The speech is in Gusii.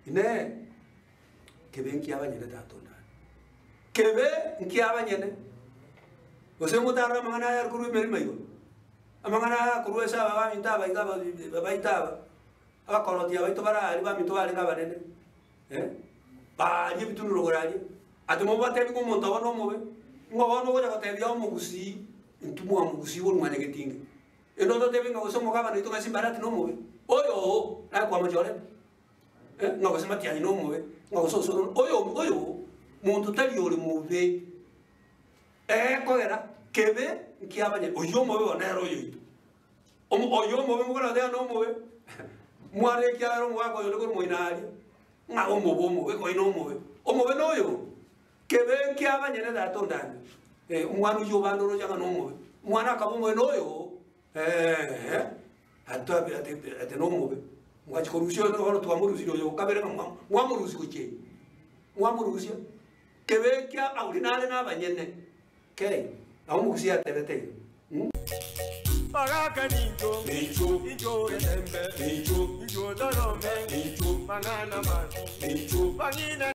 Inee! Kebe nkiabanyene tata onde are? Kebe nkiabanyene? Gose motarore amang'ana aya are korwa emeremo igo? Amang'ana aya akorwa ase aba baminto aba iga aba baito aba, abakoroti abaito bare aria baminto barenge abanene, eh, baaria ebitunwa rogoro aria, ati mobatebi ng'a omonto obo nomobe, ng'a bono ogocha gotebia omogusii, intwe mwamogusii korwa mwanyagetinge. Ende ototebi ng'a gose omogabana oito ng'a Simbarati nomobe, oyo oo naye kwamochorete. Ng'a gose matiang'i nomobe, ng'a gose osoro oyo oyo monto tari ore mobe. Ekogera kebe nkiabanye oyio omobe bono nere oyoito. Omo oyio omobe mokona goteba nomobe, mware ekiagera omogaka oyo onde korwa moino aria, ng'a omobe omobe oyo nomobe. Omobe noyo oo, kebe nkiabanyene tata ondambe, omwana oyio obande oroche ng'a nomobe, omwana akaba omobe noyo oo. Eeh, atobe ati ati nomobe, mwachia korusia oyo bono twamorusirie oyo okabere ng'a mwa mwamorusia gochia ime, mwamorusia, kebe ekia aria nare na abanyene, kei, nabo omogusii atebete igo mh. Bagaka nincho, incho getembe, incho torome, mang'ana mabi, bang'ina.